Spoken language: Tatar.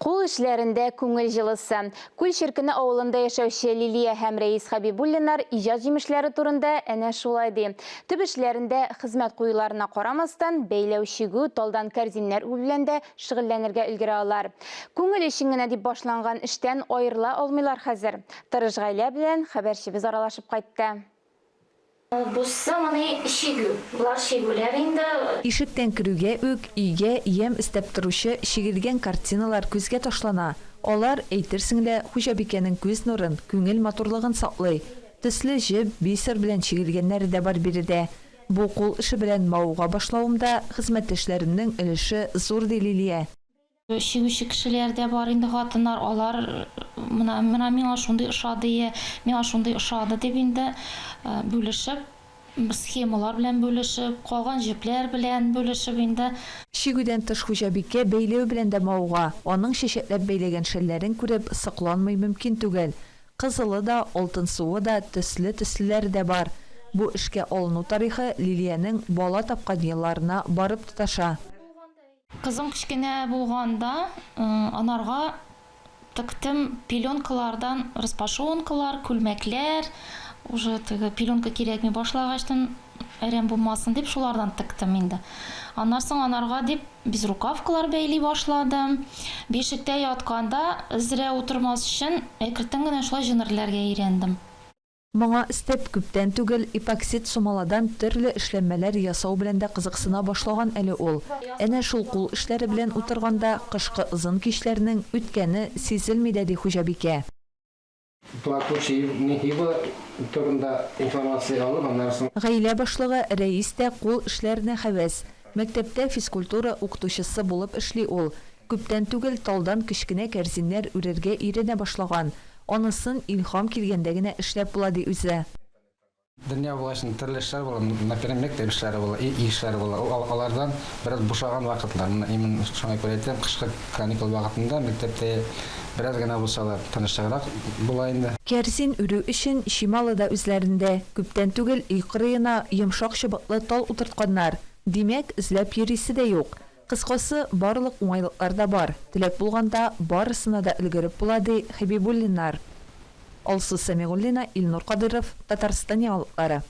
Кул эшләрендә күңел җылысы. Күл Черкене авылында яшәүче Лилия һәм Рәис Хәбибуллиннар иҗат җимешләре турында әнә шулай ди. Төп эшләрендә хезмәт куюларына карамастан, бәйләү-чигү, талдан кәрзиннәр үрү белән дә шөгыльләнергә өлгерә алар. Күңел өчен генә дип башланган эштән аерыла алмыйлар хәзер. Тырыш гаилә белән хәбәрчебез аралашып кайтты. Бусы моны чигү. Болар чигүләр инде. Ишектән керүгә үк өйгә ямь өстәп торучы чигелгән картиналар күзгә ташлана. Алар, әйтерсең лә, хуҗабикәнең күз нурын, күңел матурлыгын саклый. Төсле җеп, бисер белән чигелгәннәре дә бар биредә. Бу кул эше белән мавыга башлавымда хезмәттәшләремнең өлеше зур, ди Лилия. Чигүче кешеләр дә бар инде, хатыннар, алар менә менә миңа шундый ошады, миңа шундый ошады дип инде бүлешеп, схемалар белән бүлешеп, калган җепләр белән бүлешеп инде. Чигүдән тыш хуҗабикә бәйләү белән дә мавыга. Аның чәчәкләп бәйләгән шәлләрен күреп, сокланмый мөмкин түгел. Кызылы да, алтынсуы да, төсле-төслеләре дә бар. Бу эшкә алыну тарихы Лилиянең бала тапкан елларына барып тоташа. Кызым кечкенә булганда анарга тектем пеленкалардан распашонкалар, күлмәкләр, уже теге пеленка кирәкми башлагачтын, әрәм булмасын дип шулардан тектем инде. Аннан соң анарга дип безрукавкалар бәйли башладым. Бишектә ятканда зря утырмас өчен әкертен генә шулай җнрләргә өйрәндем. Моңа өстәп, күптән түгел эпоксид сумаладан төрле эшләнмәләр ясау белән дә кызыксына башлаган әле ул. Әнә шул кул эшләре белән утырганда кышкы озын кичләрнең үткәне сизелми дә, ди хуҗабикә. Плакучий Нехиба турында информация алып, аннары соң. Гаилә башлыгы Рәис тә кул эшләренә һәвәс. Мәктәптә физкультура укытучысы булып эшли ул. Күптән түгел талдан кечкенә кәрзиннәр үрергә өйрәнә башлаган. Анысын илһам килгәндә генә эшләп була, ди үзе. Дөнья булгач, төрле эшләр була, например, мәктәп эшләре була, өй эшләре була. Ул алардан бераз бушаган вакытлар. Менә именно шуңа күрә әйтәм, кышкы каникул вакытында мәктәптә бераз генә булса да тынычлыграк була инде. Кәрзин үрү өчен чималы да үзләрендә. Күптән түгел өй кырыена йомшак чыбыклы тал утыртканнар. Димәк, эзләп йөрисе дә юк. Кыскасы, барлык уңайлыклар да бар, теләк булганда, барысына да өлгереп була, ди Хәбибуллиннар. Алсу Сәмигуллина, Илнур Кадыйров, Татарстан яңалыклары.